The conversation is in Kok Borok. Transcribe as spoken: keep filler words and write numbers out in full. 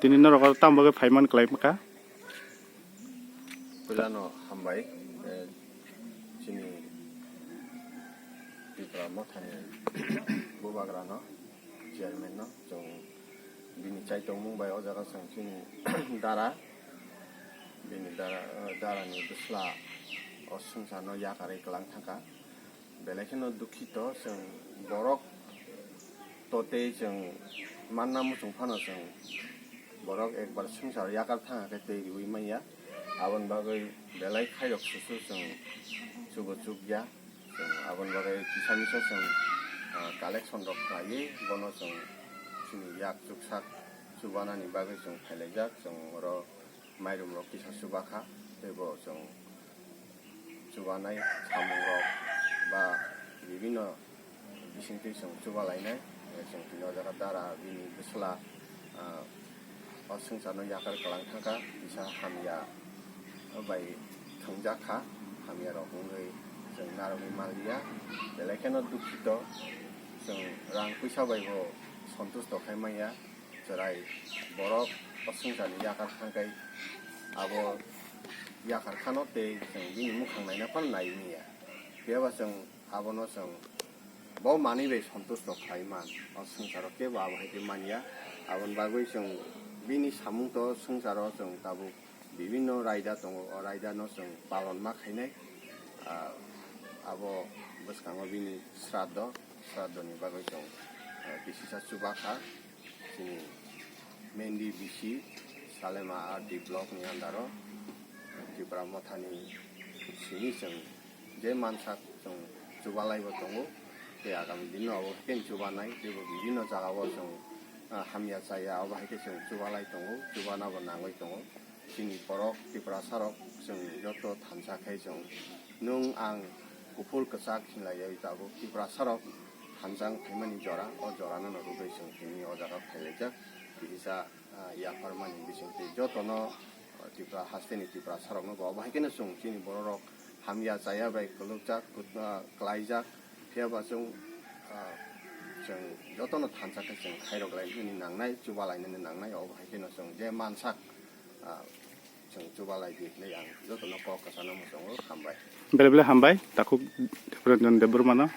Tini norok oro tamo bagwi phaiman kwlai kha? Puilano hambai, eh, chini Tipra Mothani Bubagrano, Chairman no, chwng bini chaitongmung bai o jaga chwng chini dara, bini dara, eh, darani bwsla o swngcharno yakarwi kwlang thangkha. Belai kheno dukhito chwng borok to tei chwng manna muchung phano chwng borok ekbar swngchar yakar thang khe tei riwi manya. Aboni bagwi belai khairok susu chwng chugo chukya. Chwng aboni bagwi kisa misa chwng, ah, collection rok khlaiwi bono chwng chini yak chuksak chubanani bagwi chwng phailaijak. Chwng oro mairum rok kisa chubakha tei bo chwng chubanai samung rok ba bibinno bisingtwi chwng chubalainai. Chwng tini o jaga dara bini bwsla, ah, o swngcharno yakar kwlang thangkha, kisa hamya bai thwngjak kha, hamya rok wngwi chwng narwgwi manliya. Belai kheno dukhito, chwng rang puisa bai bo sontusto khai manya. Chwrai borok o swngcharni yakar thangkhai abo yakar khano tei chwng bini mukhang naina phano nai wngya. Phiya ba chwng abono chwng bo manwi bai sontusto khlai man, o swngcharo kebo abo hai khe manya. Aboni bagwi chwng bini samung to swngcharo chwng tabuk bibinno raida tongo, o raidano chwng palon ma khainai. Ah, abo bwskango bini sraddho, sraddhoni bagwi chwng, ah, bisisa chubakha. Chini Mendi bisi Salema R D block ni under o Tipra Mothani simi chwng je mansak chwng chubalai bo tongo, tei agami dino abo hai khe chubanai, tei bo bibinno jaga o chwng, ah, hamya chaya, abo hai khe chwng chubalai tongo, chubana bo nangwi tongo. Chini borok Tiprasa rok chwng joto thansa khai chwng nwng ang kuphur kwchak hinlaiwi tabuk Tiprasa rok thansa wng phaimani jora, o jorano no rwgwi chwng tini o jaga phailaijak. Kisa, ah, yapharmani bisingtwi jotono, ah, Tipra hasteni Tiprasa rokno bo abo hai kheno chwng chini borok rok hamya chaya bai kwlwkjak, kut-, ah, klaijak. Phiya ba chwng, ah, chwng jotono thansa khe chwng khairok lainani nangnai, chubalainani nangnai, abo hai kheno chwng je mansak, ah, chwng chubalai di hinwi ang jotono kok kwchangno muchungo, hambai. Belai belai hambai, takhuk Debranjan Debbarmano.